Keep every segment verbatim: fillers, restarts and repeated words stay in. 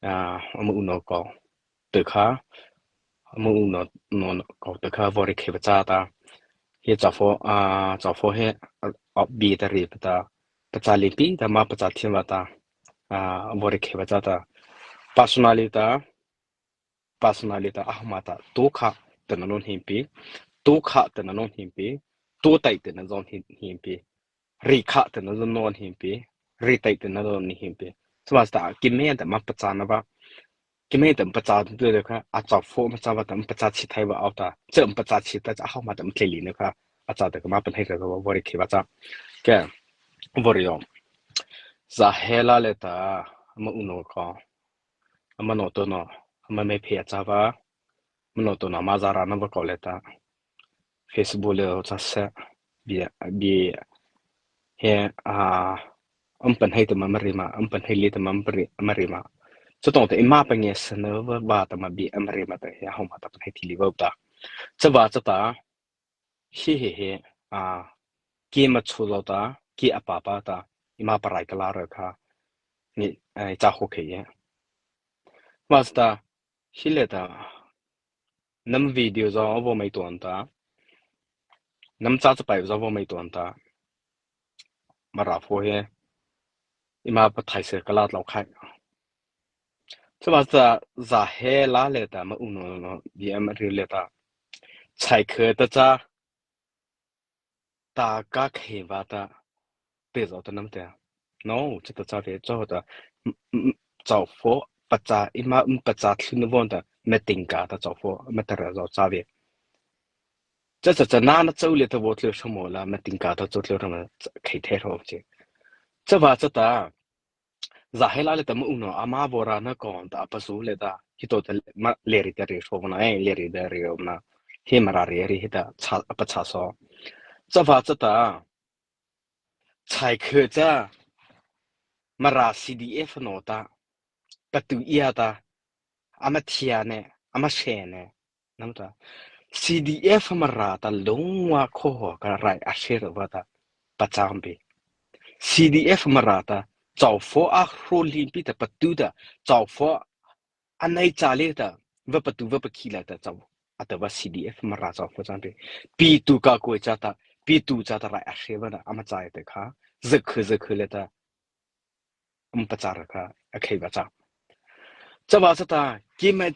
a, ama unawh kaw tei kha, ama unawh, unawh kaw tei kha vaw rei khei vâta, he châ pho, a, châ pho he, a, a, bie ta rei vâta, pachâ leipa ta ma pachâ thei vâta, a, vaw rei khei vâta, personally ta, personally ta, a hmah ta, tu kha, tei na non himpi, tu kha, tei na non himpi, tu tai tei na zon him-, himpi, rei kha tei na zon non himpi, rei tai tei na zon ni himpi. Châ vâta, keimo ta ma pachâ na vâ, keimo ta ma pachâ tu de kha, a châ pho ma châ vâta, ma pachâ chi thei vâ aw ta, châ ma pachâ chi ta, châ a hmah ta ma tlei li na kha, a châ ta kha ma pahno hei ra vâ, vaw rei khei vâta. Kei, vaw rei aw. Zâ he la lei ta, ama unawh kaw, ama no to no, ama mei phe a châ vâ, ama no to no, ama zâ ra na vâ kaw lei ta. Facebook lei châ se, bie, bie, he, a, ama pahno hei ta ma ma rei ma, ama pahno hei lei ta ma ma rei, ma rei ma. Châ tawhta eima pangiasa na vâ, vâta ma bie ama rei ma ta, he a hmah ta pahno hei thei lei vâta. Châ vâta chata, he he he, a, keima chô zao ta, kei a papa ta, eima parai kha la ra kha, ni, a, châ ho khei e. Vâta, he lei ta, nama video zao vaw mei tuan ta, nama châ chapai zao vaw mei tuan ta, Mara pho he, eima pathai se kha la tlô khai. Châ vâta, zâ he la lei ta, ama unawh no, bie ama rei lei ta. Chai kha ta châ, ta ka khei vâta, tei zao ta nama tei. No, chata châ vei, chata, m-, m-, châ pho, pachâ, eima, m-, pachâ thlu na vâta, meeting ka ta châ pho, ma ta ra zao châ vei. Chata, chata, na, na châ lei ta vaw tlô sa mo la, meeting ka ta châ tlô ra ma, khei thei ro chi. Châ vâta chata, zâ he la lei ta ama unawh, ama vaw ra na kaw ta, a pasu lei ta, he to ta, ma, lei rei ta rei so na, e, lei rei ta rei na, he Mara rei rei he ta, châ, a pachâ so. Châ vâta chata, chai kha cha, Mara C D F no ta, patu ia ta, ama thia ne, ama se ne, nama ta. C D F Mara ta lungwa kho ho kha rai a se ra vâta, pachâ pi. C D F Mara ta, châ pho a hro limpi ta patu ta, châ pho a nei cha lei ta, va patu va pakhi lei ta châ, a ta va C D F Mara châ pho châ pi. Pi tu ka koi chata, pi tu chata rai a se vâta, ama châ ta kha, zâ kha, zâ kha lei ta, ama pachâ ra kha, a khei vâta. Châ vâta chata, keima,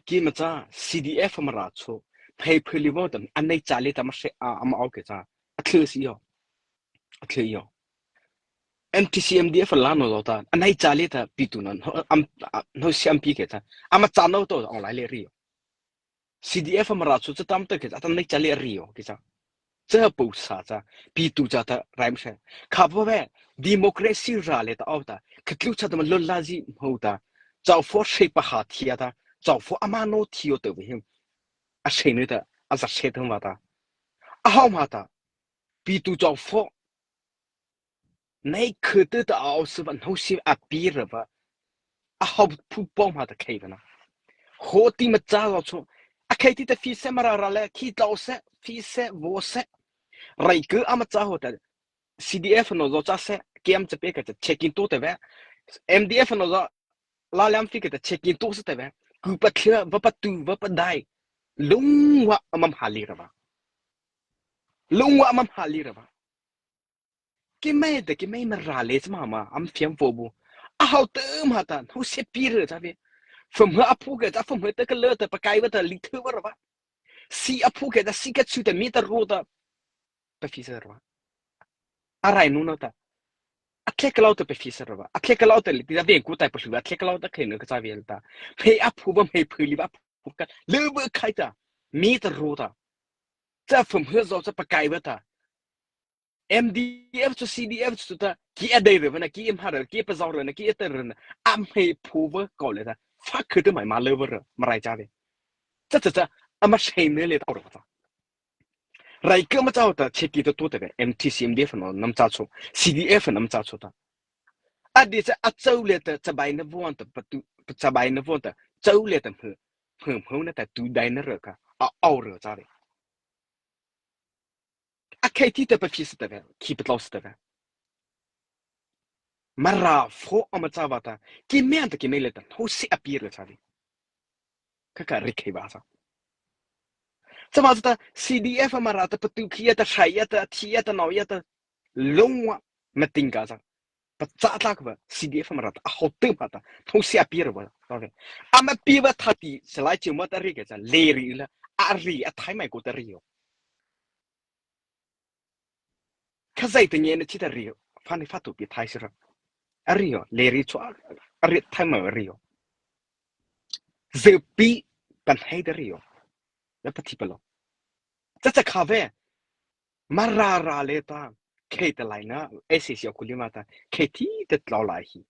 keima cha C D F Mara chô, phei phei lei vâta, a nei cha lei ta ma se, a, ama aw kei cha, a thlu si yo. A thlu yo. M T C M D F la no zao ta, a nei cha lei ta pi tu na, no, am, a, no si am pi kei cha, ama châ no to, online lei rei yo. C D F Mara chô chata ma ta kei cha, a ta nei cha lei rei yo, kei cha. Châ pho sa cha, pi tu chata rai ma se. Kha pho ve, democracy ra lei ta aw ta, khatlu chata ma lona zi mo ta, châ pho se pa ha thia ta, châ pho ama no thei yo ta ve him. A se ne ta, a zâ se ta ma ta. A hmah ta, pi tu châ pho, nei kha ta ta a aw se vâ, no si a pi ra vâ, a hmah phu pho ma ta khei vâ na. Ho ti ma châ zao chô, a khei ti ta phi se Mara ra lei, khi tlô se, phi se, vaw se. Rai kha ama châ ho ta, C D F no zao châ se, kem cha pe kei cha, checking to ta ve. M D F no zao, la lam phi kei ta, checking to sa ta ve. Ku pa thia, va patu, va padai. Lungwa ama ma lei ra vâ. Lungwa ama ma lei ra vâ. Keimo ta, keimo Mara lei cha ma ma, ama fiam pho bu. A hmah ta ma ta, no se pi ra châ ve. Pham ha a phu kei cha, pham ha ta kha lei ta, pakai vâta, lei thei vâ ra vâ. Si a phu kei cha, si kha chu ta, mi ta ro ta, paphi sa ra vâ. A rai nu na ta. A thlek kha lei ta paphi sa ra vâ. A thlek kha lei ta lei, ti ta veng ku tai pa hlu, a thlek kha lei ta khei nu kha châ ve ta. Mei a phu vâ, mei phu lei vâ, a phu kha, lei vâ khai ta. Mi ta ro ta. Cha pham ha zao cha pakai vâta. M D F chu C D F chu ta, ki a dei ra vâ na, ki a ma ra, ki a pa zao ra na, ki a ta ra na. A mei phu vâ kaw lei ta. Fa kha ta mai ma lei vâ ra, ma rai châ ve. Cha cha cha, ama se ne lei ta aw ra ta. Rai kha ma châ ta, cheki ta to ta ve, M T C M D F no nama châ chô, C D F nama châ chô ta. A di cha, a chô lei ta, chabai na vâta, patu, chabai na vâta, chô lei ta, mhe, mhe, mhe na ta, tu dai na ra kha, a aw ra châ ve. A khei ti ta paphi sa ta ve, khi pa tlô sa ta ve. Mara pho ama châ vâta, keimo ta keimo liata hnohsie a pie ra châ vei. Kha kha ri khei ba sa. Châ ba chata C D F Mara ta patu khei ta, hrai ta, thi ta, nao ta, lungwa mating ka sa. Pachâ ta kha ba C D F Mara ta a hao tu ba ta hnohsie a pie ra ba. Ama pie ba thati salai chiu ma ta ri ka sa, le ri la, a ri a thai mai ko ta ri yo. Khazia ta ngiana chi ta ri, phani phatu pi thai sira. A ri yo, le ri chu a ri thai ma ri yo. Zepi pan hai ta ri yo. La pathipalôh. Cha cha kha ve. Mara ra le ta. Khei ta lai na. S A C a kuli ma ta. Khei thi ta tlo lai hi.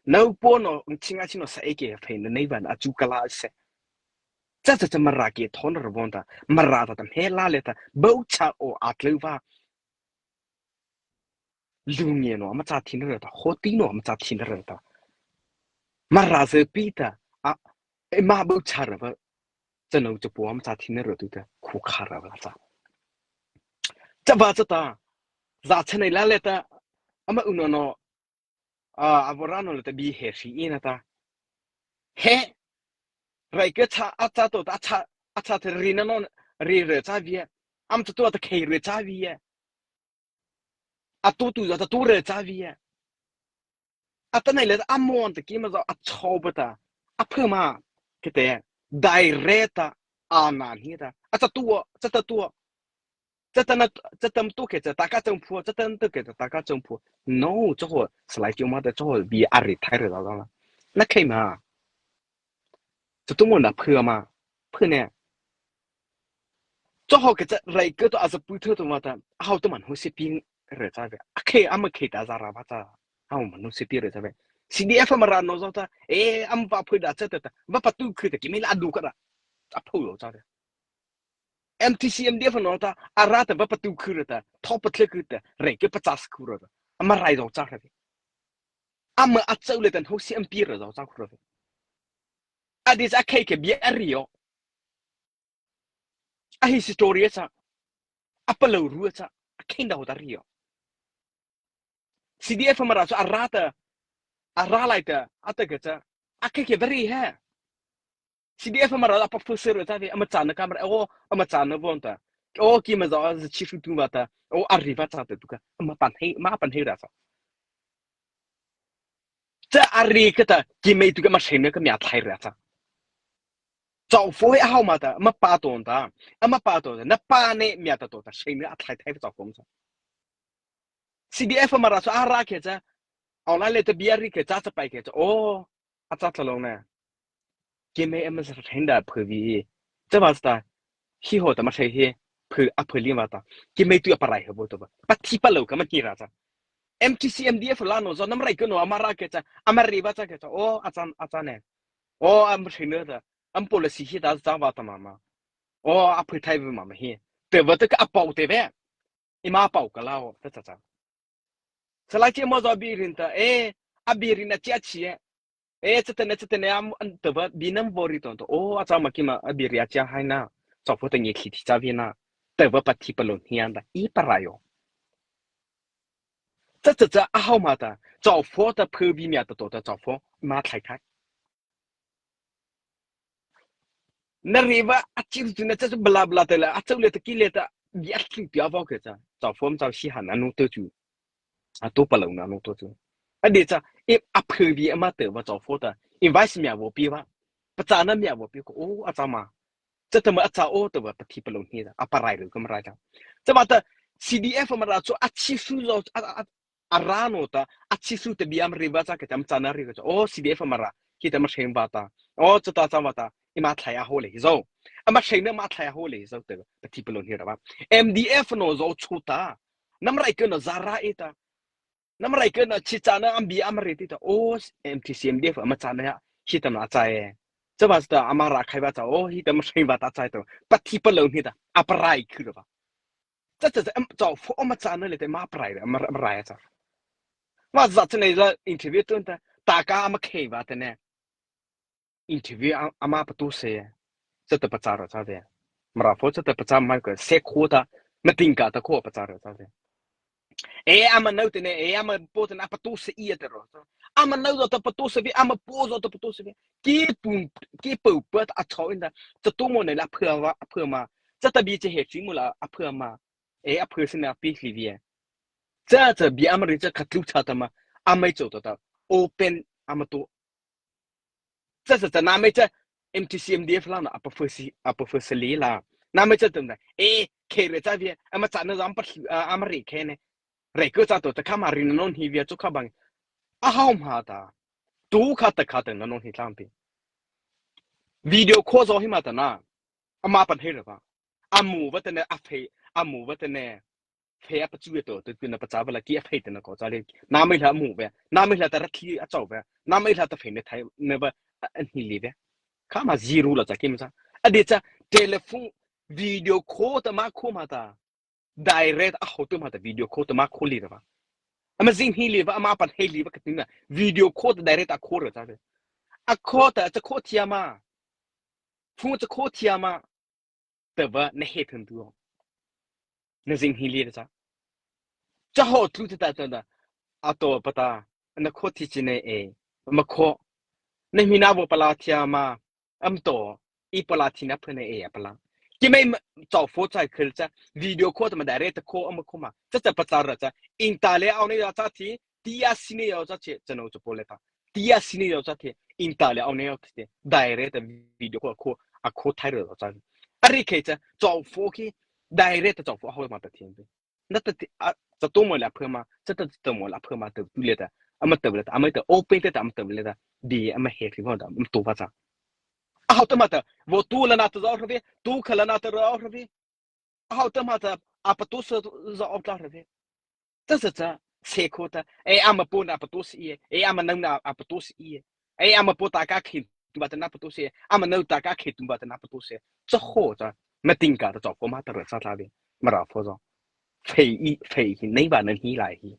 Nau po no, chinga chino sa eke phei na nei van a chu kala se. Cha cha cha Mara ke thon ra bon ta, Mara ta ta hme la le ta, bau cha o a tleu va. Lu nge no, ama cha thin ra ta, ho ti no, ama cha thin ra ta. Mara ze pi ta, a, e ma bau cha ra va. Cha no cha po ama cha thin ra tu ta, khu kha ra va cha. Cha ba cha ta, za cha nei la le ta, ama u no no, a, a vo ra no le ta bi he si i na ta. He, rai ke cha, a cha to ta, a cha, a cha te ri na no, ri re cha vi e. Am cha to ta khei re cha vi e. A to tu za ta to re cha vi e. A ta nei le ta a mon ta ki ma za a chau ba ta. A phe ma, ke te, dai re ta, a na ni ta. A cha to, cha ta to. Cha ta na, cha ta tu ke cha ta ka chang phu, cha ta tu ke cha ta ka chang phu. No, cha ho, slide yo ma ta cha ho, bi a ri thai re la la. Na khei ma. Cha tu mo na phe ma, phe ne. Cha ho ke cha rai ke to a za pu thu to ma ta, a hao to man ho si ping re cha ve. A khei, a ma khei ta za ra ba cha. A hao man ho si ping re cha ve. C D F Mara no za ta, e, am va phe da cha ta ta. Va patu khu ta ki mi la du ka da. A phu lo cha ve. M T C M D F no ta, a ra ta va patu khu ra ta, tho pa thle khu ta, re ke pa cha khu ra ta. Ama rai zo cha ra ve. Ama a chau le ta hnohsie am pi ra zo cha khu ra ve. A di cha khei ke bi a ri yo. A hi story cha. A pa lo ru cha. A khei da ho ta ri yo. C D F Mara chu a ra ta, a ra lai ta, a ta ke cha, a ke ke very he. C D F Mara a pa phu se re cha ve, ama cha na ka Mara, o, ama cha na von ta. O, ki ma za, a za chi su tu va ta, o, a ri va cha ta tu ka, ama pan hei, ma pan hei ra cha. Cha a ri ka ta, ki mei tu ka ma shei na ka mia thai ra cha. Chau fo he a hao ma ta, ama pa ton ta, ama pa ton ta, na pa ne mia ta to ta, shei na a thai thai chau fo ma cha. C D F Mara chu a ra ke cha, online le ta bi a ri ke cha cha pai ke cha, o, a cha tla lo na. Ki mei ama sa thai da phe vi. Cha ba ta, hi ho ta ma thai he, phe a phe li va ta. Ki mei tu a pa rai he bo to ba. Pa thi pa lo ka ma ki ra cha. M T C M D F la no, zo nam rai ke no, ama ra ke cha, ama ri va cha ke cha, o, a cha, a cha ne. O, ama thai na ta. Am policy hi ta cha va ta ma ma. O, a phe thai ve ma ma hi. Te va ta ka a pau te ve. I ma pau ka la o, ta cha cha. Salai che mo zo bi rin ta, e, a bi rin a chia chi e. E, cha ta ne, cha ta ne, am, an ta va, bi nam vo ri ton to. O, a cha ma ki ma, a bi ri a chia hai na. Cha pho ta nge khi thi cha vi na. Ta va pa thi pa lo ni an da. I pa ra yo. Cha cha cha, a hao ma ta. Cha pho ta phe bi mia ta to ta cha pho. Ma thai thai. Na ri va a chi tu na cha bla bla te la, a chau le ta ki le ta, bi a chi tu a va ke cha. Cha form cha si han a no to chu. A to pa lo na no to chu. A de cha, e a phe bi a ma te va cha fo ta. Invite mia vo pi va. Pa cha na mia vo pi ko, o, a cha ma. Cha ta ma a cha o ta va pa thi pa lo ni ta. A pa rai lo ka ma rai ta. Cha ba ta C D F Mara chu a chi su zo, a, a, a ra no ta, a chi su ta bi am ri va cha ke ta, am cha na ri ke cha. O, C D F Mara, hi ta ma seng va ta. O, cha ta cha va ta, i ma thlai a ho le hi zo. A ma seng na ma thlai a ho le hi zo te, pa thi pa lo ni ra va. M D F no zo chu ta. Nam rai ke no za ra e ta. Nam rai ke no chi cha na am bi am ri ti ta. O, M T C M D F ama cha na ya, hi ta na cha e. Cha va ta, ama ra khai va cha. O, hi ta ma seng va ta cha e to. Pa thi pa lo ni ta. A pa rai khu ra va. Cha cha cha, em, cha fo ama cha na le te ma pa rai, ma, ma rai cha. Ma za cha nei la interview tun ta, ta ka ama khei va te ne. Interview a, ama pa tu se. Cha ta pa cha ra cha ve. Mara pho cha ta pa cha ma ko se kho ta, ma ting ka ta kho pa cha ra cha ve. E ama nô tei na, e ama paw tei na, a patosa ei a tei ro. Ama nô zy ta patosa vei, ama paw zy ta patosa vei. Ki pu, ki pu pa ta a châ ei na, ta tu mo nei la phua ma, a phua ma. Cha ta bi che he chi mo la a phua ma. E a phua si na pi hli vei. Cha cha bi ama ri cha kha tlu cha ta ma. Ama ei chô ta ta. Open ama to. Cha cha cha nama ei cha M T C M D F la na a pa phua si, a pa phua si li la. Nama ei cha tum na. E, khe re cha vei. Ama cha na zam pa hli, a, ama ri khe ne. Rei kô cha to ta kha ma ri na non hi via chu kha bang. A hao ma ta. Tu kha ta kha ta na non hi tlang pi. Video kho zo hi ma ta na. Ama pan hei ra ba. A mu va ta ne a phei, a mu va ta ne. Phei a pa chu to, to, to na pa cha va la ki a phei ta na ko cha le. Na mai la mu ve. Na mai la ta ra khi a chau ve. Na mai la ta phei ne thai ne va a, a hi li ve. Kha ma zero la cha kim cha. A de cha telephone video kho ta ma kho ma ta. Direct a hao tei ma ta video kho ta ma kho li ra ba. Ama zing hi li ba, ama pan hei li ba ka tina. Video kho ta direct a kho ra cha ve. A kho ta cha kho thia ma. Phone cha kho thia ma. Ta va na he phen tu. Na zing hi li ra cha. Cha hao tlu ta ta ta. A to pa ta. Na kho thi chi ne e. Ma kho. Na mi na vo pa la thia ma. Am to, i pala thina phana e a pala. Ki mai ma, chau pho chai khel cha, video kho ta ma direct kho ama kho ma. Cha cha pa cha ra cha, in ta le au ne ya cha thi, ti a si ne ya cha che, cha no cha po le ta. Ti a si ne ya cha thi, in ta le au ne ya thi, direct video kho kho, a kho thai ra cha. A ri khe cha, chau pho ki, direct chau pho hao ma ta thi. Na ta ti, a, cha to mo la phama, cha ta to mo la phama ta tu le ta, ama ta le ta, ama ta open ta, ama ta le ta, di ama he ri mo ta, ama to va cha. A hao ta ma ta, vo tu la na ta za ra ve, tu kha la na ta ra ra ve. A hao ta ma ta, a pa to sa za o ta ra ve. Cha cha cha, se kho ta, e ama po na pa to si e, e ama nau na a pa to si e. E ama po ta ka khin tu ba ta na pa to si e, ama nau ta ka khin tu ba ta na pa to si e. Cha ho cha, ma ting ka ta chau pho ma ta ra cha ta ve, ma ra pho zo. Phei i, phei hi, nei ba nan hi lai hi.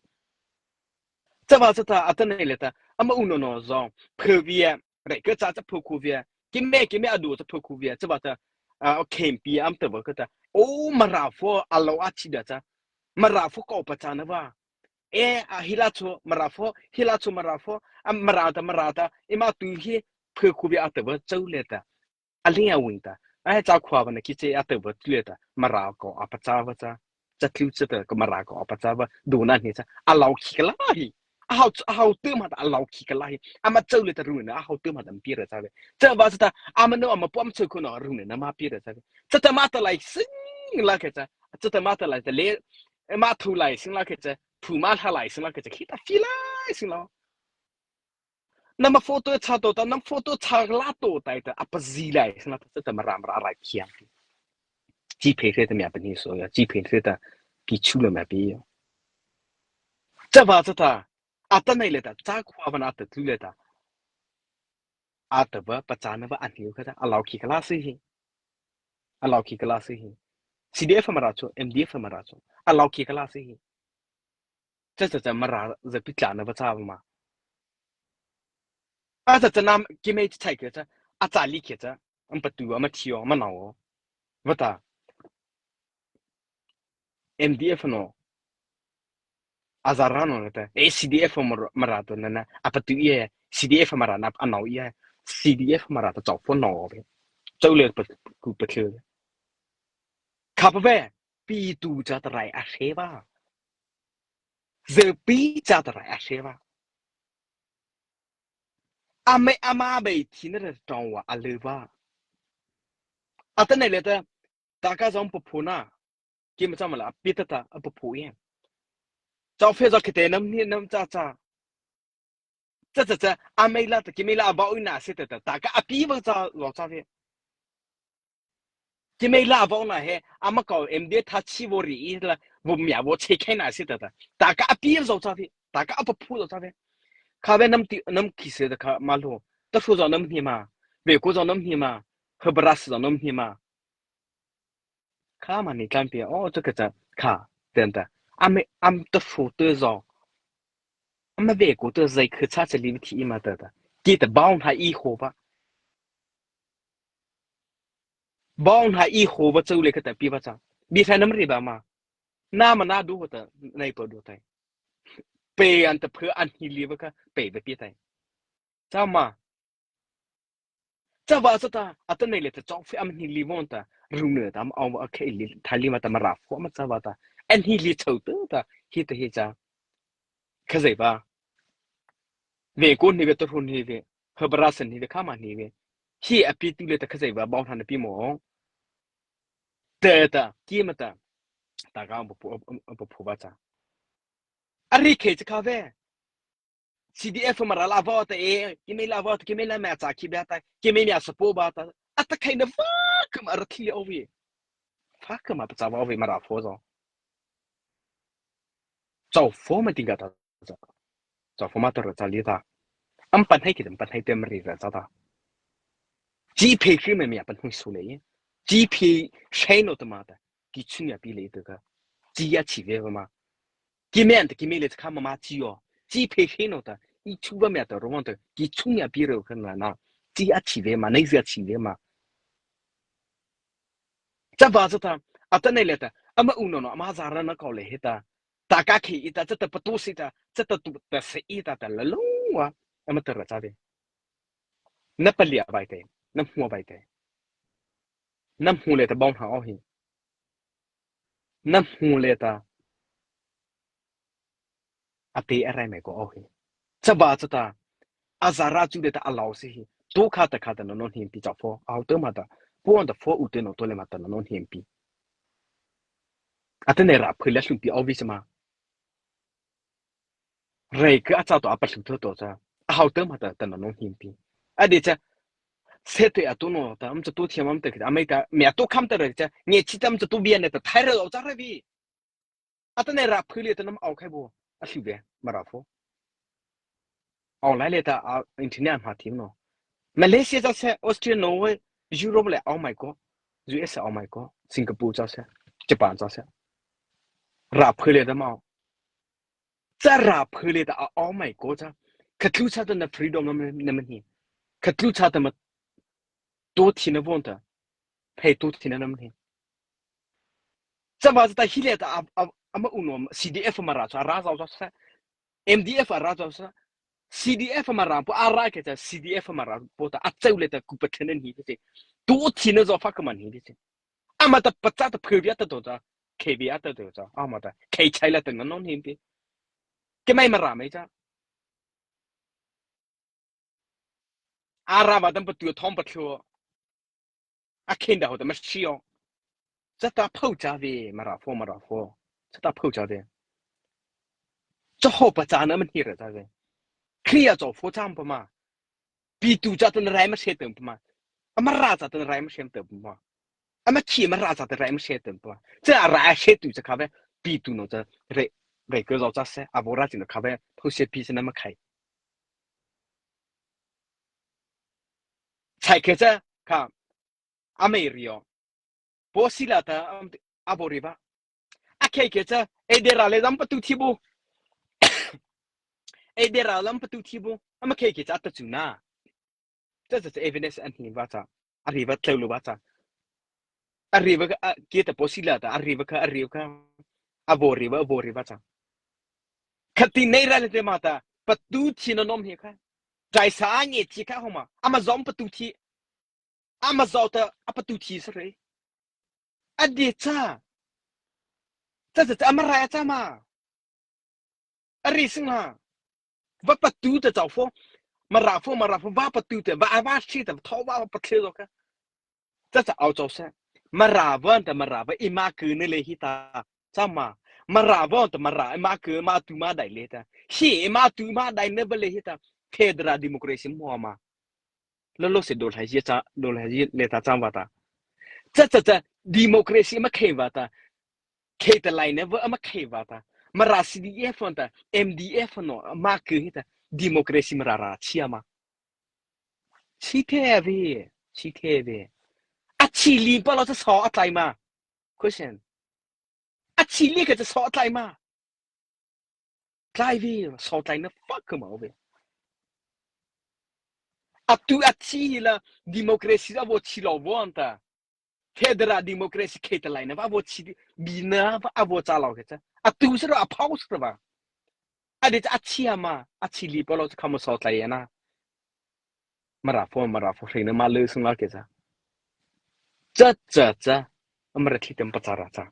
Cha va cha ta, a ta nei le ta, ama u no no zo, phe via, re ka cha cha phe khu via, ki me, ki me a du cha phe khu via, cha va ta, a, o khem pi am ta va ka ta, o ma ra pho, a lo a chi da cha, ma ra pho ko pa cha na va. E, a hi la cho, ma ra pho, hi la cho ma ra pho, a ma ra ta, ma ra ta, i ma tu hi, phe khu via a ta va, chau le ta. A ling a wing ta. A he cha khua va na ki che a te va tlu ta. Ma ra ko a pa cha va cha. Cha tlu cha ta ko ma ra ko a pa cha va. Du na ni cha. A lau khi ka la hi. A hao, a hao te ma ta a lau khi ka la hi. A ma chau le ta ru na a hao te ma ta pi ra cha ve. Cha va cha ta a ma no a ma pom chau ko no ru na ma pi ra cha ve. Cha ta ma ta lai sing la ke cha. Cha ta ma ta lai ta le. Ma thu lai sing la ke cha. Thu ma la lai sing la ke cha. Khi ta phi lai sing la. Nama photo cha to ta, nama photo cha la to ta ta, a pa zi lai, sna ta ta mara mara rai khiang. Chi phe phe ta mya pa ni so ya, chi phe phe ta ki chu la mya pi yo. Cha va cha ta, a ta nei le ta, cha khua va na ta tu le ta. A ta va pa cha na va an hiu ka ta, a lau khi ka la si hi. A lau khi ka la si hi. C D F mara cho, M D F mara cho. A lau khi ka la si hi. Cha cha cha mara za pi tla na va cha ma. A cha cha nam ki mei chai ke cha. A cha li ke cha. Am pa tu ama thio ama nao. Va ta. M D F no. A za ra no ta. E C D F mara, mara to na na. A pa tu ye. C D F mara na a nao ye. C D F mara ta chau pho no ve. Chau le pa ku pa thio. Kha pa ve. Pi tu cha ta rai a hre va. Zơ pi cha ta rai a hre va. A me ama bei thi na ra tong wa a le va. A ta nei le ta, ta ka zong pa phu na. Ki ma cha ma la, a pi ta ta, a pa phu ye. Chau phe zo ki te nam ni nam cha cha. Cha cha cha, a mei la ta, ki mei la a vau na se ta ta, ta ka a pi va cha lo cha ve. Ki mei la a vau na he, a ma kau M D F tha chi vo ri i la, vo mya vo che khai na se ta ta. Ta ka a pi zo cha ve, ta ka a pa phu zo cha ve. Kha ve nam ti, nam ki se ta kha ma lo. Ta phu zo nam ni ma, ve ko zo nam ni ma, he bra se zo nam ni ma. Kha ma ni tlan pi, o, cha ka cha, kha, ten ta. A me, am ta phu te zo. A ma ve ko te zai khe cha cha li thi i ma ta ta. Ki ta bau na i ho ba. Bau na i ho ba chau le ka ta pi ba cha. Bi sa nam ri ba ma. Na ma na du ho ta, nai pa du tai. pei an ta phu an hi li va ka pei va pi tai. Cha ma. Cha va cha ta, atanoh liata chawfie am hi li von ta, ru ne ta, am au a khe li, tha li ma ta Mara pho ma cha va ta. An hi li chau ta, ta, hi ta hi cha. Khazia ba. Ve ko ni ve to ru ni ve, ha bara san ni ve, kha ma ni ve. Hi a pi tu le ta khazia ba, bau tha na pi mo. Ta ta, ki ma ta. Ta ka bu pu, bu pu ba cha. A ri khe cha kha ve. C D F Mara la va ta e, keimo la va ta, keimo la ma cha ki ba ta, keimo ma support ba ta. A ta khai na va ka ma ra thi le o vi. Fa ka ma pa cha va o vi Mara pho zo. Chau pho ma ting ka ta. Chau pho ma ta ra cha li ta. Am pan hai ki dam pan hai te ma ri ra cha ta. Chi phe khi ma mi a pan hui su le. Chi phe shai no ta ma ta. Ki chu ni a pi le ta ka. Chi ya chi ve ma. Keimo an ta keimo le cha ma ma chi yo. Chi phe khi no ta. I chu va mi a ta ro ta. Ki chu ni a pi ro ka na na. Chi ya chi ve ma, nai ya chi ve ma. Cha va cha ta. Atanoh liata. Ama u no no, ama za ra na kau le he ta. Ta ka khi i ta, cha ta pa tu si ta. Cha ta tu ta se i ta ta la lo wa. Ama ta ra cha ve. Na pa lia vai te. Na hmu vai te. Na hmu le ta bau ha o hi. Na hmu le ta. A te a rai mai ko o hi. Cha va cha ta. A za ra chu le ta a lau si hi. Tu kha ta kha ta no no him pi cha pho. Au te ma ta. Pu an ta pho u te no to le ma ta no no him pi. Atanoh ra phu le hlum pi o vi sa ma. Rei ke a cha to a pa hlum tho to cha. A hau te ma ta ta no no him pi. A de cha. Se te a to no ta am cha to thiam am ta ki. A mai ta. Me a to kham ta re cha. Nge chi ta am cha to bia ne ta thai re lo cha re vi. Atanoh ra phu le ta nam au khai bo. A hlu ve, Mara pho. Au lai le ta a internet ma thim no. Malaysia cha se, Australia, Norway, Europe le au mai ko. U S au mai ko. Singapore cha se. Japan cha se. Ra phu le ta mau. Cha ra phu le ta a au mai ko cha. Kha tlu cha ta na freedom na ma, na ma hi. Kha tlu cha ta ma. To thi na von ta. Phei to thi na nam ni. Cha va cha ta hi le ta a, a, ama u no C D F Mara cha ra zau cha sa. M D F ra zau sa. C D F Mara po a ra ke cha C D F Mara po ta a chau le ta ku pa then ni ke. To thi na zo fa ka man hi ke. Ama ta pa cha ta phu via ta to cha. Khei via ta to cha. Ama ta. Khei chai la ta na non hi pi. Keimo Mara mai cha. A ra va dam pa tu thom pa thlo. A khen da ho ta ma shi o. Cha ta pho cha ve, Mara pho, Mara pho. Cha ta pho cha ve. Cha ho pa cha na ma hi ra cha ve. Khria cho pho cha pa ma. Pi tu cha ta na rai ma she tem pa ma. A Mara cha ta na rai ma she tem pa ma. A ma khi Mara cha ta rai ma she tem pa ma. Cha a ra she tu cha kha ve. Pi tu no cha re, re ko zo cha se. A bo ra chi no kha ve. Pho she pi se na ma khai. Chai khe cha kha, a mei rio. Bo si la ta, um, a bo ri va. A khei khe cha, e de ra le dam pa tu thi bu. E de ra lam pa tu thi bu. A ma khei khe cha ta chu na. Cha cha cha evidence an hi va cha. A ri va tlo lu va cha. A ri va ka, a, ke ta bo si la ta, a ri va ka, a ri va ka. A bo ri va, a bo ri va cha. Kha ti nei ra le te ma ta, pa tu thi na nom hi kha. Chai sa nge thi kha ho ma. A ma zom pa tu thi. A ma zo ta, a pa tu thi sa re. A de cha. Cha cha cha, a ma ra cha ma. A ri sing la. Va pa tu ta chau pho. Mara pho, Mara pho, va pa tu ta, va, va shi ta, tho va pa khle zo ka. Cha cha au chau sa. Mara va ta, Mara va, i ma ku ne le hi ta. Cha ma. Mara va ta, Mara, i ma ku, ma tu ma dai le ta. Hi, i ma tu ma dai ne va le hi ta. Federal democracy mo ma. Lo lo se do lai ye cha, do lai ye le ta chang va ta. Cha cha cha, democracy ma khei va ta. Khei ta lai ne va ma khei va ta. Mara C D F ta, M D F no, ma ke hi ta. Democracy Mara ra chi ma. Chi the ve, chi the ve. A chi li pa lo cha so a tlai ma. Question. A chi li ka cha so a tlai ma. Tlai ve, so tlai na fuck ma ve. A tu a chi la democracy a vo chi lo vo an ta. Federal democracy khei ta lai na va vo chi bi na va a vo cha lo ke cha. A tu sa ro a phau sa ro va. A di cha a chi ama, a chi li pa lo cha khamo so tlai na. Mara pho, Mara pho hre na ma le sung la ke cha. Cha cha cha. Amara thi tem pa cha ra cha.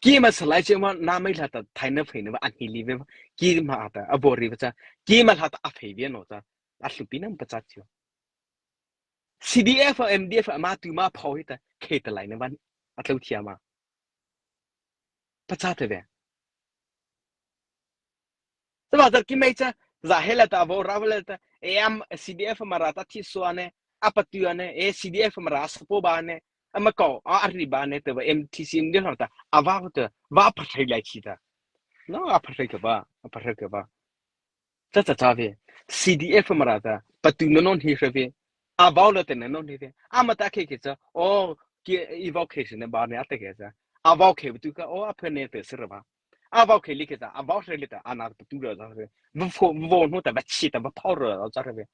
Ki ma salai che ma na mai la ta thai na phei na ba an hi li ve. Ki ma ta a bo ri ba cha. Ki ma la ta a phei ve no cha. A hlu pi nam pa cha chi. C D F, M D F, ama tu ma phao hi ta, khei ta lai na ban, a tlo thia ma. Pa cha te ve. Sa ba tar ki mai cha, za he la ta, vo ra la ta, e am C D F Mara ta thi so ane, a pa tu ane, e C D F Mara sa po ba ane, ama ko, a ri ba ane, te ba M T C M D F ta, a va ko te, va pa thai lai chi ta. No, a pa thai ka ba, a pa thai ka ba. Cha cha cha ve. C D F Mara ta, pa tu no non hi hre ve. A vau lo te no non hi ve. Ama ta khe khe cha, o, ki i vau khe se ne ba ne a te khe cha. A vau khe tu ka, o, a phe ne te se re ba. A vau khe li khe cha, a vau hre li ta, a na pa tu ra cha ve. Vo pho, vo no ta, va chi ta, va phao ra cha ve.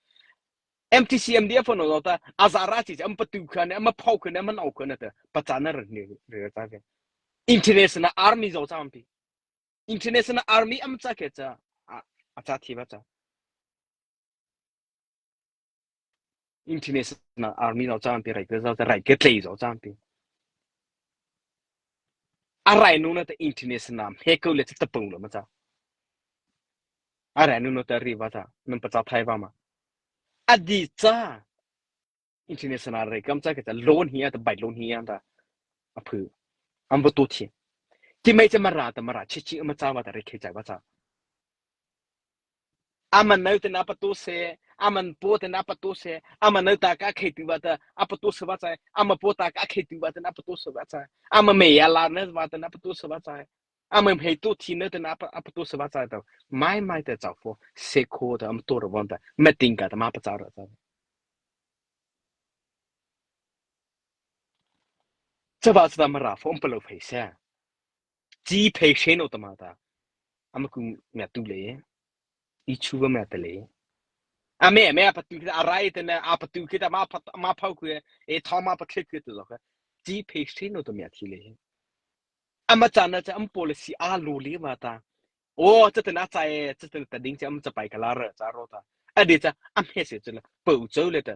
M T C, M D F no ta, a za ra chi cha, am pa tu kha ne, am phao kha ne, am nau kha ne ta, pa cha na re ne, re cha ve. International Army zo cha am pi. International Army am cha khe cha, a, a cha thi ba cha. International Army zo cha am pi, rai ke zo cha, rai ke tlei zo cha am pi. A rai nu na ta international he ko le cha ta pung lo ma cha. A rai nu na ta ri ba cha, nam pa cha thai ba ma. A di cha. International rai kam cha ke cha loan hi a ta bai loan hi a ta. A phu. Am va to thi. Ki mai cha Mara ta Mara chi chi am cha va ta rai khe cha va cha. Ama nau te na pa to se, ama po te na pa to se, ama nau ta ka khe tu va ta, a pa to se va cha, ama po ta ka khe tu va ta na pa to se va cha. Ama me ya la na va ta na pa to se va cha. Ama hei to thi na te na a pa, a pa to se va cha ta. Mai mai te cha pho, se kho ta am to ra va ta. Ma ting ka ta ma pa cha ra cha. Cha ba cha ta Mara pho am pa lo phei se. Chi phei se no ta ma ta. Ama ku mya tu le. I chu va mya ta le. A me, me a pa tu ki ta a rai te na, a pa tu ki ta ma pa, ma phao ku e, e tha ma pa khe ku tu lo ka. Chi phei se no ta mya thi le. Ama cha na cha am policy a lo le va ta. O, cha te na cha e, cha te na ta ding cha am cha pai ka la ra cha ro ta. A di cha, am he se cha la, po cho le ta.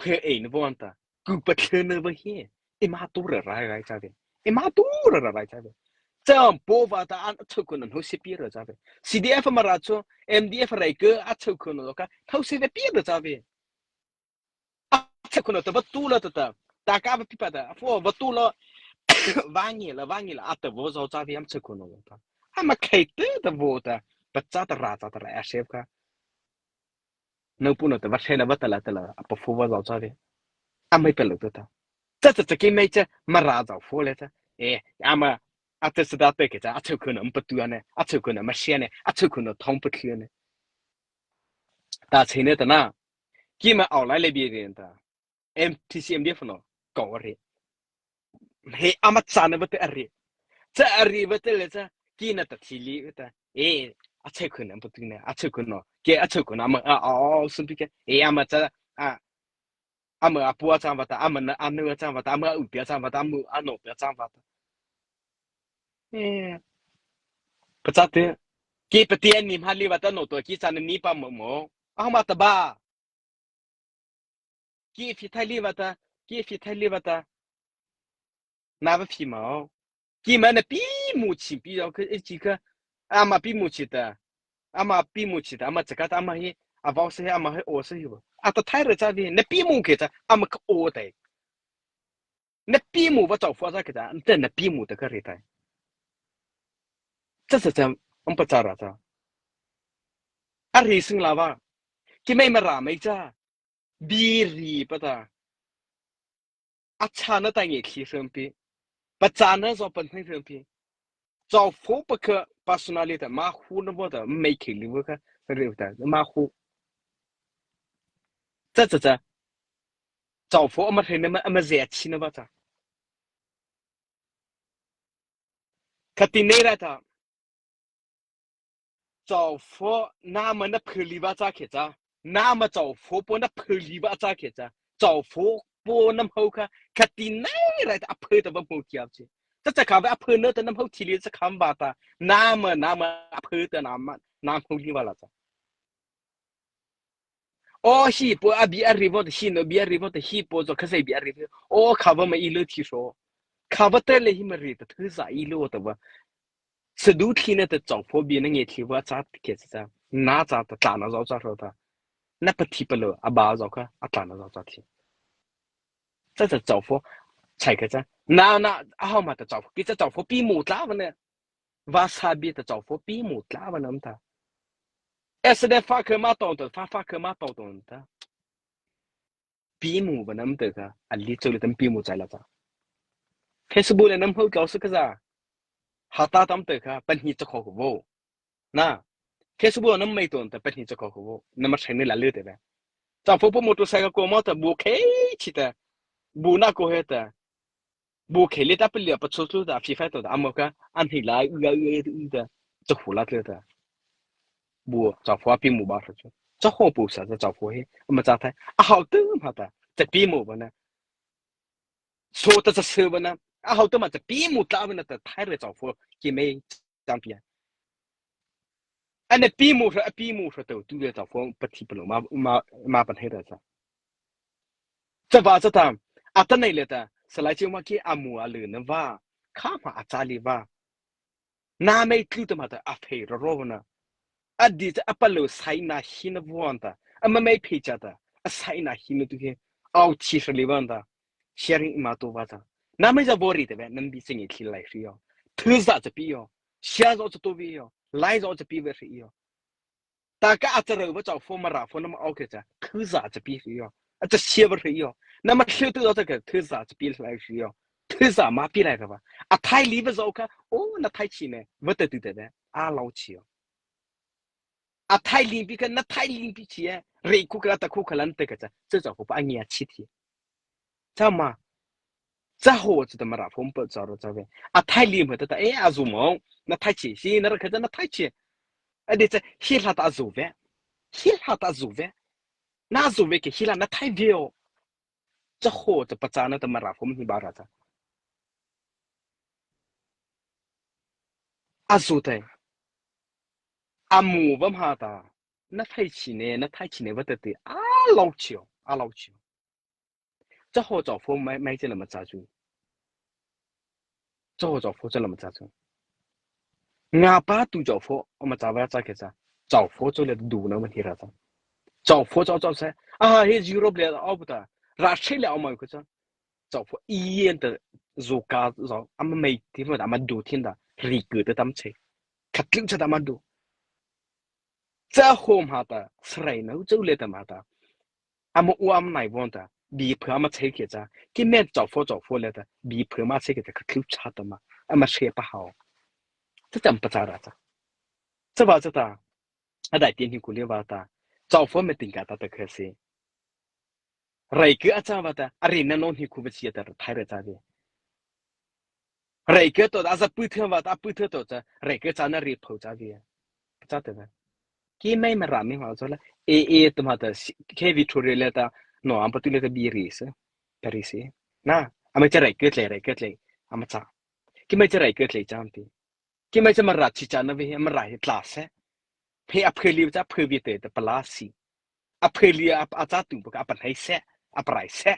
Phe e na von ta. Ku pa tlhe na va he. E ma to ra rai rai cha ve. E ma to ra ra rai cha ve. Cha am po va ta an cha ku na no se pi ra cha ve. C D F Mara cho, M D F rai ke a cha ku na lo ka, thau se ve pi ra cha ve. A cha ku na ta va tu la ta ta. Ta ka va pi pa ta. Pho va tu la. Va ngi la, va ngi la. A ta vo zo cha ve am cha ku na lo ta. A ma khai te ta vo ta. Pa cha ta ra cha ta ra a se ka. Nau pu na ta va se na va ta la ta la. A pa pho va zo cha ve. A mai pa lo ta ta. Cha cha cha ki mai cha Mara zo pho le ta. E, ama a ta sa da te ke cha. A cha ku na am pa tu ane. A cha ku na ma se ane. A cha ku na thong pa ki ane. Ta che ne ta na. Ki ma au lai le bi ri ta. M T C M D F no. Ko ri. He ama cha na va te a ri. Cha a ri va te le cha. Ki na ta thi li va ta. E, a che ku na am pa tu na. A che ku no. Ke a che ku na ama a, a, a, sun pi ke. E ama cha a. Ama a pu a cha va ta. Ama na a nu a cha va ta. Ama a u pi a cha va ta. Ama a no pi a cha va ta. E. Pa cha te. Ki pa ti a ni ma li va ta no to. Ki cha na ni pa mo mo. A ma ta ba. Ki phi thai li va ta, ki phi thai li va ta. Na va phi ma o. Ki ma na pi mu chi pi o ke e chi ka. Ama pi mu chi ta. Ama pi mu chi ta, ama cha ka ta, ama he, a vau se he, ama he o se he. A ta thai ra cha vi, na pi mu ke cha, ama ka o ta. Na pi mu va chau fa cha ke cha, na pi mu ta ka ri ta. Cha cha cha, am pa cha ra cha. A ri sing la va. Ki mai ma ra mai cha. Bi ri pa ta. A cha na ta nge khi hrem pi. Pa cha na zo pa nai hrem pi. Chau fo pa ka personality ma hu na bo ta mai khi li bo ka. Ri ta ma hu. Cha cha cha. Chau fo ama hrem na ma ama ze a chi na ba cha. Ka ti nei ra ta. Chau fo na ma na phe li ba cha ke cha. Na ma chau fo po na phe li ba cha ke cha. Chau fo po na mho ka. Ka ti nei ra ta a phe ta ba mho kia chi. Cha cha kha va a phu na ta nama hau thi li cha kha va ta. Nama nama a phu ta nama nama hau li va la cha. O hi po a bi a ri vo ta hi no bi a ri vo ta hi po zo kha zai bi a ri vo. O kha va ma i lo thi so. Kha va te le hi ma ri ta thu za i lo ta va. Sa du thli na ta chau pho bi na nge thli va cha ke cha. Na cha ta tla na zo cha ro ta. Na pa thi pa lo a ba zo kha a tla na zo cha thi. Cha cha chau pho. Chai kha cha. Na na a hau ma ta chau pho. Ki cha chau pho pi mu tla va na. Va sa bi ta chau pho pi mu tla va na ta. Esa de fa kha ma tong ta fa fa kha ma tong tong ta. Pi mu va na ta kha a li chau le tam pi mu chai la cha. Facebook le nam hau kau sa kha za. Ha ta tam ta kha pan hi cha kho kho vo. Na. Facebook nam mai tong ta pan hi cha kho kho vo. Na ma sai ne la le te ba. Chau pho po motorcycle ko ma ta bu khe chi ta. Bu na ko he ta. Bu khe le ta pa le pa chu chu ta fi fa to ta a mo ka an hi la u a u a u ta. Cha hu la te ta. Bu chau pho a pi mu ba sa chu. Cha ho pu sa cha chau pho he. A ma cha thai. A hau tu ma ta. Cha pi mu ba na. So ta cha se ba na. A hau tu ma cha pi mu tla ba na ta thai re chau pho. Ki mei chang pi a. Ana pi mu hra, a pi mu hra to tu le ta phone pa thi pa lo ma, ma, ma pan he ta cha. Cha va cha ta, a ta nei le ta, sa lai chi ma ki a mu a le na va, kha ma a cha li va. Na mei tlu ta ma ta a phei ro ro na. A di cha a pa lo sai na hi na vuan ta, a ma mei phei cha ta, a sai na hi na tu he, au chi hra li van ta. Sharing ma to va cha. Na mei za vori te ve, nam bi sing i thli lai hri yo. Thu za cha pi yo. Shia zo cha to vi yo. Lai zo cha pi ve hri yo. Ta ka a cha ro va chau pho ma ra pho na ma ok cha. Thu za cha pi hri yo. A cha shia ve hri yo. Na ma hlu tu zo cha ka thu za cha pi lai hri yo. Thu za ma pi lai ka va. A thai li va zo ka. O na thai chi ne. Va ta tu te ve. A lau chi yo. A thai ling pi kha, na thai ling pi chi e. Rei khu kha, ta khu kha lan te kha cha. Cha cha khu pa a ngia chi thi. Cha ma. Cha ho cha ta ma ra phom pa cha ro cha ve. A thai ling ma ta ta, e, a zu mo. Na thai chi, si na ra kha cha na thai chi. A de cha, hi la ta a zu ve. Hi la ta a zu ve. Na zu ve ke, hi la na thai ve o. Cha ho cha pa cha na ta ma ra phom hi ba ra cha. A zu te. A mu va ma ta. Na thai chi ne, na thai chi ne va ta te. A lau chi o, a lau chi o. Cha ho chau pho mai, mai cha la ma cha chu. Cha ho chau pho cha la ma cha chu. Nga pa tu chau pho, ma cha va cha ke cha. Chau pho chu le du na ma hi ra cha. Chau pho chau chau sa. A ha he Europe le au ta. Ra che le au mai ko cha. Chau pho i yen ta zu ka zo. A ma mai ti ma da ma du tin da. Ri ku ta tam che. Khat lim cha da ma du. Cha ho ma ta. Srai na u chau le ta ma ta. Ama u ama nai von ta, bi phu ama chei ke cha, ki men chau pho chau pho le ta, bi phu ama chei ke ta, ka tlu cha ta ma, ama che pa hao. Cha cham pa cha ra cha. Cha va cha ta, a dai tin hi ku le va ta, chau pho me tin ka ta ta khe si. Rai ke a cha va ta, a ri na non hi ku va chi ta thai ra cha de. Rai ke to, a za pu thei va ta, pu thei to cha, rai ke cha na ri pho cha de. Cha te na. Ki mai ma ra mi ma zo la. E, e, to ma ta, si-, ke Victoria le ta, no, am pa tu le ta bi ri se. Paris e. Na, ama cha rai ke tle, rai ke tle. Ama cha. Ki mai cha rai ke tle cha am ti. Ki mai cha ma ra chi cha na ve, ma ra hi tla se. Phe a phe li cha phe vi te, te pa la si. A phe li a, a cha tu pa ka a pa nai se, a pa rai se.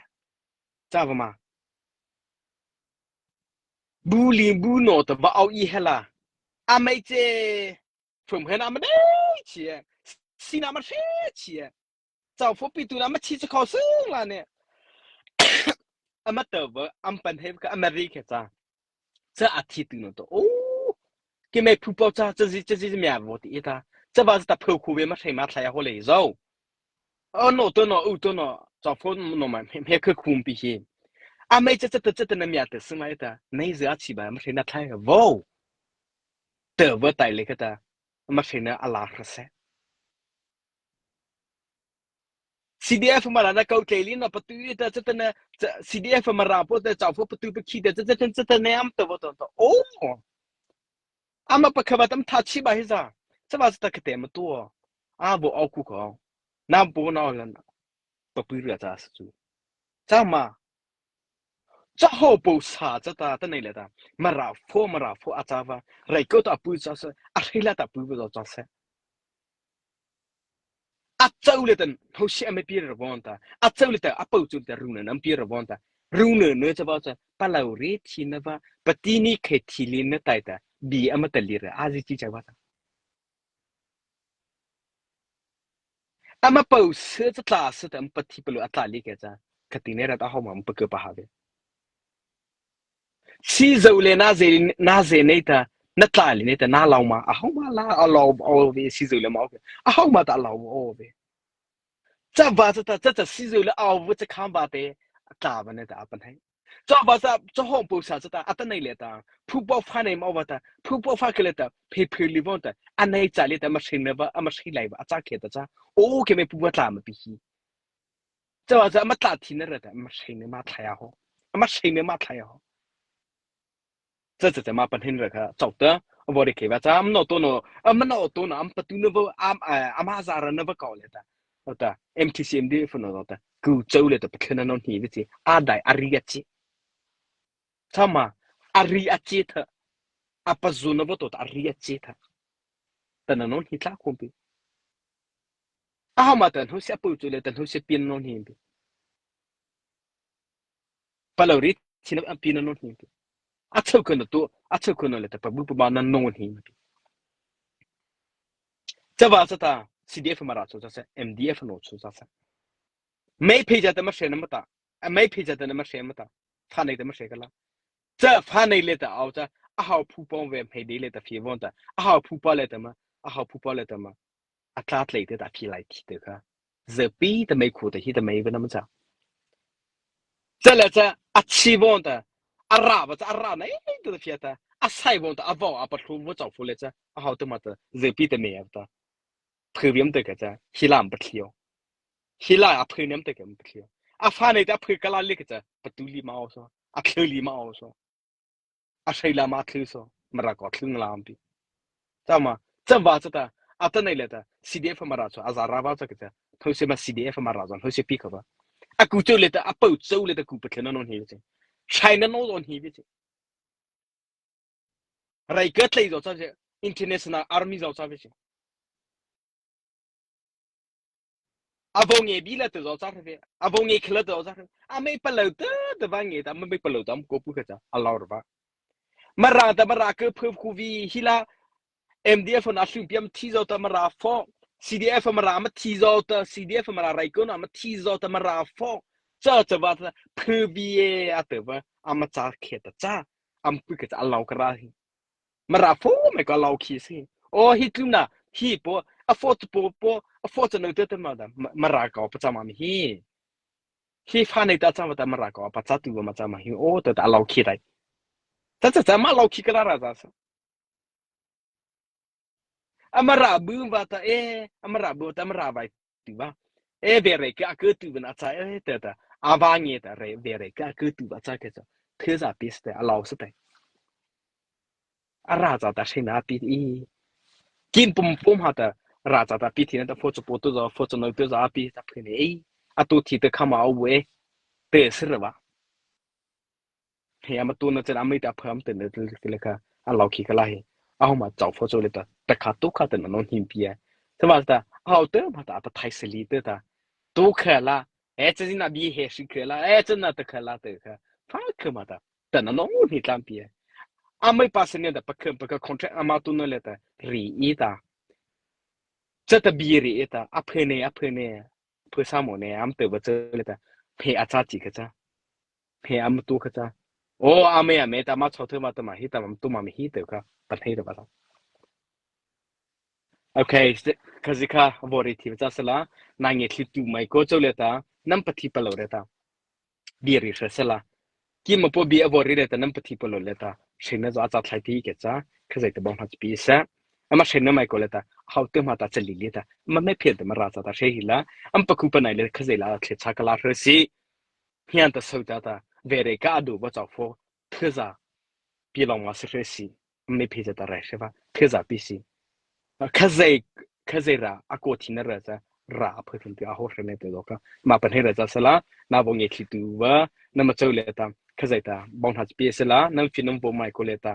Cha va ma. Bu li bu no ta va au i he la. A mai che. Phum he na ma dei chi e. Si na ma she chi e. Chau pho pi tu na ma chi cha khau sung la ne. A ma ta va, am pan he ka a ma ri ke cha. Cha a thi tu no to. O. Ki mai phu pau cha, cha zi, cha zi mi a vo ti e ta. Cha va ta phu khu ve ma thai ma thai ho le zo. O no to no, u to no, chau pho no ma, he, he khe khum pi hi. A mai cha cha ta cha ta na mia ta sung lai ta, nei za chi ba, ma thai na thai vo. Ta va tai le ka ta, ma thai na a la hra se. C D F ma ra na kau tle li na pa tu ta cha ta na, cha, C D F ma ra po ta chau pho pa tu pa khi ta cha cha cha ta na am ta vo to to. O. Ama pa kha va tam tha chi ba hi za. Cha va cha ta ka te ma to. A vo au ku ko. Na bo na o la na. Pa pu ra cha sa chu. Cha ma. Cha hawh pôh sa chata, atanoh liata, Mara pho, Mara pho a châ vâ, Raikô ta a pu châ sy, a hei la ta pu vâ châ sy. A châ liata, hawh si ama pi ra vâta, a châ liata, a pôh châ liata, runa nama pi ra vâta, runa na châ vâ châ, palôh ri thi na vâ, pati ni khei thi li na tai ta, bi ama ta li ra, a zi chi châ vâ ta. Ama pôh sy cha tla sy ta, ama pathi palôh a tla li kei cha, ka ti ne ra ta hawh ma ama pakha pa ha vei. Sizo le na ze, na ze nei ta, na tla li nei ta, na lao ma, a hawh ma la, a lao o vei, sizo le ma o vei. A hawh ma ta a lao o vei. Cha vâ cha ta, cha cha sizo le a o vei cha kham vâ te, a tla vâ nei ta a pan hai. Cha vâ cha, cha hawh pôh sa cha ta, atanoh liata, phupa pha nei ma o vâ ta, phupa pha kei liata, phe phe li vâ ta, a nei cha liata, ama sei na vâ, ama sei lai vâ, a châ kei ta cha, o kei me phupa tla ma pi hi. Cha vâ cha, ama tla thi na ra ta, ama sei na ma thlai a hawh. Ama sei na ma thlai a hawh. Cha cha cha ma pan hin ra kha, chau ta, a vaw ri kei vâ cha, ama no to no, ama no to no, ama patu na vâ, am, a, ama za ra na vâ kau liata. O ta, M T C M D F no ta, ku chau liata, pa khena no hi vei chi, a dai, a ri a chi. Cha ma, a ri a chi tha, a pa zu na vâ to ta, a ri a chi tha. Ta na no hi tla khom pi. A hawh ma ta, hawh si a pôh châ liata, hawh si pi no hi pi. Palôh ri thi na pi na no hi pi. A châ khei no to, a châ khei no liata, pa bu pa ba na no hi pi. Cha vâ cha ta, C D F Mara chô cha sy, M D F no chô cha sy. Mei phei cha ta ama sei na ma ta, a mei phei cha ta na ama sei ma ta, pha nei ta ama sei kha la. Cha pha nei liata a o cha, a hawh phupa vei mei dei liata phi vâ ta, a hawh phupa liata ma, a hawh phupa liata ma. A tla tlai te ta phi lai thi te kha. Ze pi ta mei khu ta hi ta mei vâ na ma cha. Cha la cha, a chi vâ ta, a ra vâ cha, a ra na ei ta phi ta, a sai vâ ta, a vâ a pa thu vâ chau pho le cha, a hawh ta ma ta, ze pi ta mei a ta. Phu bi am ta kei cha, hi la ama pa thli o. Hi la a phu ni am ta kei ama pa thli o. A pha nei ta phu kha la le kei cha, patu li ma o so, a thlu li ma o so. A sei la ma thlu so, Mara kô thlu nga la am pi. Cha ma, cha vâ cha ta, atanoh liata, C D F Mara chô, a za ra vâ cha kei cha, hawh si ma C D F Mara chô, hawh si pi kha vâ. A ku châ liata, a pôh châ liata ku pa khena no hi vei chi. China no zon hi vei chi. Rai ka tlai zo cha vei, International Army zo cha vei chi. A vaw nge bi la te zo cha vei, a vaw nge khla te zo cha vei. A mei palôh te, te va nge ta, a mei palôh ta, am ko pu kha cha, a lao ra vâ. Mara ta Mara ka phu khu vei hi la, M D F na sum piam thi zo ta Mara pho, C D F Mara ma thi zo ta, C D F Mara rai ko na ma thi zo ta Mara pho. Cha cha vâ ta, phu bi e a te va, ama cha khe ta cha, am pu kha cha, a lao ka ra hi. Mara pho mei ka lao khi si. O hi tlum na, hi po, a pho cha po po, a pho cha no te te ma da, ma, Mara ka pa cha ma mi hi. Hi pha nei ta cha ma ta Mara ka pa cha tu ma cha ma hi, o ta ta lao khi dai. Ta cha cha ma lao khi ka la ra za sa. A Mara bu va ta e, a Mara bu ta Mara vai tu va. E ve re ka ka tu va na cha e ta ta. A va nge ta re ve re ka ka tu va cha ke cha. Te za pi ste a lao ste. A ra za ta sei na pi i. Kin pum pum ha ta ra za ta pi thi na ta pho cha po tu za pho cha no tu za pi ta phe ne i. A tu thi te kha ma u e. Te se re va. He ama tu na chen ama ta pham te ne te le kha. A lao khi ka la he. A ho ma chau pho cho le ta. Ta kha tu kha te na no him pi a. Sa va ta. A ho te ma ta pa thai se li te ta. Tu kha la. E chen na bi he shi kha la. E chen na ta kha la te kha. Pha kha ma ta. Ta na no ni tlam pi a. Ama pa se ne ta pa kha pa kha contract ama tu na le ta. Ri i ta. Cha ta bi ri i ta. A phe ne a phe ne. Phe sa mo ne am te ba che le ta. Phe a cha chi ka cha. Phe am tu ka cha. O a me a me ta ma cho the ma ta ma hi ta ma tu ma mi hi te ka. Pa thei ta ba ta. Okay, se-, ka zi ka vaw ri thi ba cha sala. Na nge thli tu mai ko cho le ta. Nam pa thi pa lo le ta. Bi ri sa sala. Ki ma po bi a vaw ri le ta nam pa thi pa lo le ta. Shena zo a cha thlai pi ke cha. Ka zai ta bang ha pi sa. Ama shena mai ko le ta. Hau te ma ta cha li le ta. Ma me phe ta ma ra cha ta she hi la. Am pa ku pa nai le ka zai la thle cha ka la hre si. Hian ta sau ta ta. Ve re ka a du ba cha pho. Ka za. Pi long ma se hre si. Me phe cha ta rai she ba. Ka za pi si. Khazei, khazei ra, a ko thi na ra cha, ra a phe thun ti a ho hre ne te do ka. Ma pan he ra cha sala, na bo nge thi tu va, na ma chau le ta. Khazoh ta baona cha pie sala nama pie nama vaw maih kaw liata